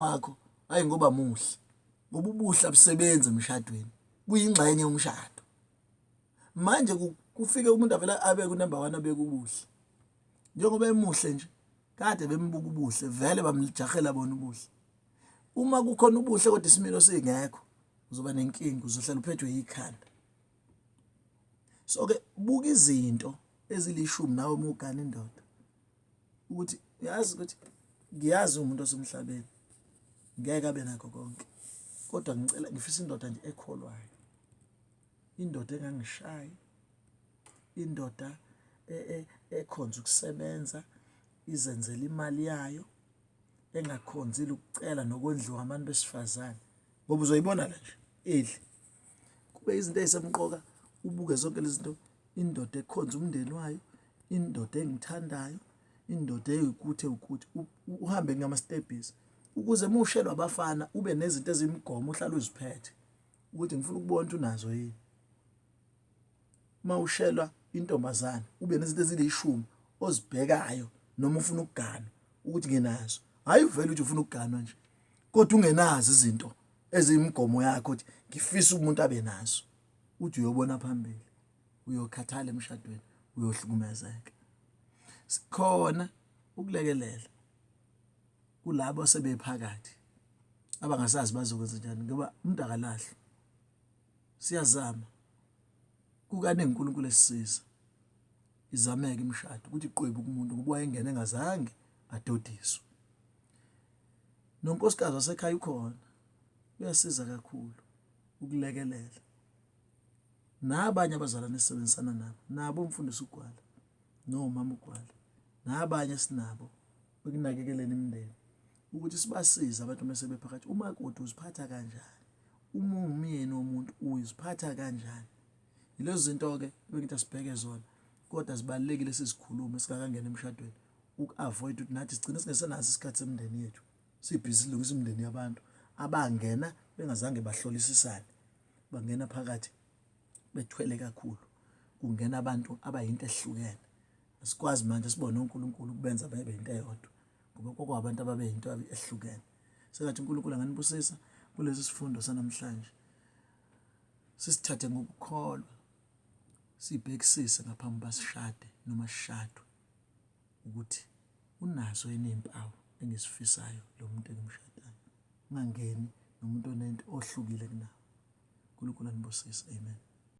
Wakho hayi ngoba muhle, ngoba ubuhle abusebenzi emshadweni, kuyingxenye yomshado. Manje kufike umuntu avela abe ku-number one, abeke ubuhle njengoba emuhle nje, kade bembuka ubuhle, vele bamjahela bona ubuhle. Uma kukhona ubuhle kodwa isimilo singekho, uzoba nenkinga, uzohlala uphethwe yikhanda. So ke buka izinto ezilishumi nawe uma ugana indoda, ukuthi uyazi ukuthi ngiyazi umuntu osemhlabeni ngeke abe nakho konke, kodwa ngicela, ngifisa indoda nje ekholwayo, indoda engangishayi, indoda e, e, ekhonza ukusebenza, izenzela imali yayo, engakhonzile ukucela nokondliwa abantu besifazane, ngoba uzoyibona la nje idle kube izinto ezisemqoka. Ubuke zonke lezi zinto: indoda ekhonza umndeni wayo, indoda engithandayo, indoda eyikuthi ukuthi uhambe ngama-stebhisi ukuze uma ushelwa abafana ube nezinto ezimigomo ohlala uziphethe, ukuthi ngifuna ukubona ukuthi unazo yini. Uma ushelwa intombazane ube nezinto ezilishumi ozibhekayo, noma ufuna ukuganwa, ukuthi nginazo. Hhayi uvele uthi ufuna ukuganwa nje kodwa ungenazo izinto eziyimigomo yakho ukuthi ngifisa umuntu abe nazo, uthi uyobona phambili, uyokhathala emshadweni, uyohlukumezeka. Sikhona ukulekelela kulabo asebephakathi abangasazi bazokwenza njani, ngoba umuntu akalahlwa. Siyazama kukaningi, uNkulunkulu esisiza izameke imishado ukuthi iqwebu kumuntu, ngoba wayengena engazange adodiswe. Nonkosikazi wasekhaya ukhona, uyasiza kakhulu ukulekelela nabanye abazalwane esisebenzisana nabo, nabo umfundisi uGwala nomama uGwala nabanye esinabo ekunakekeleni imindeni, ukuthi sibasize abantu uma sebephakathi. Umakoti uziphatha kanjani? Uma ungumyeni womuntu uziphatha kanjani? Yilezo zinto-ke ebengithi asibheke zona, kodwa zibalulekile sizikhulume singakangena emshadweni, uku-avoid ukuthi nathi sigcine singesenaso isikhathi semindeni yethu, sibhizi silungisa imindeni yabantu abangena bengazange bahlolisisane, bangena phakathi bethwele kakhulu, kungena abantu abayinto ehlukene. Asikwazi manje sibone uNkulunkulu ukubenza bebe into eyodwa, ngoba kwakwabantu ababeyinto ehlukene. Sengathi uNkulunkulu anganibusisa kulesi sifundo sanamhlanje, sisithathe ngokukholwa, sibhekisise ngaphambi basishade noma sishadwe, ukuthi unazo yini iy'mpawu engizifisayo lo muntu engimshadayo. Ungangeni nomuntu onento ohlukile kunawe. uNkulunkulu anibusise, amen.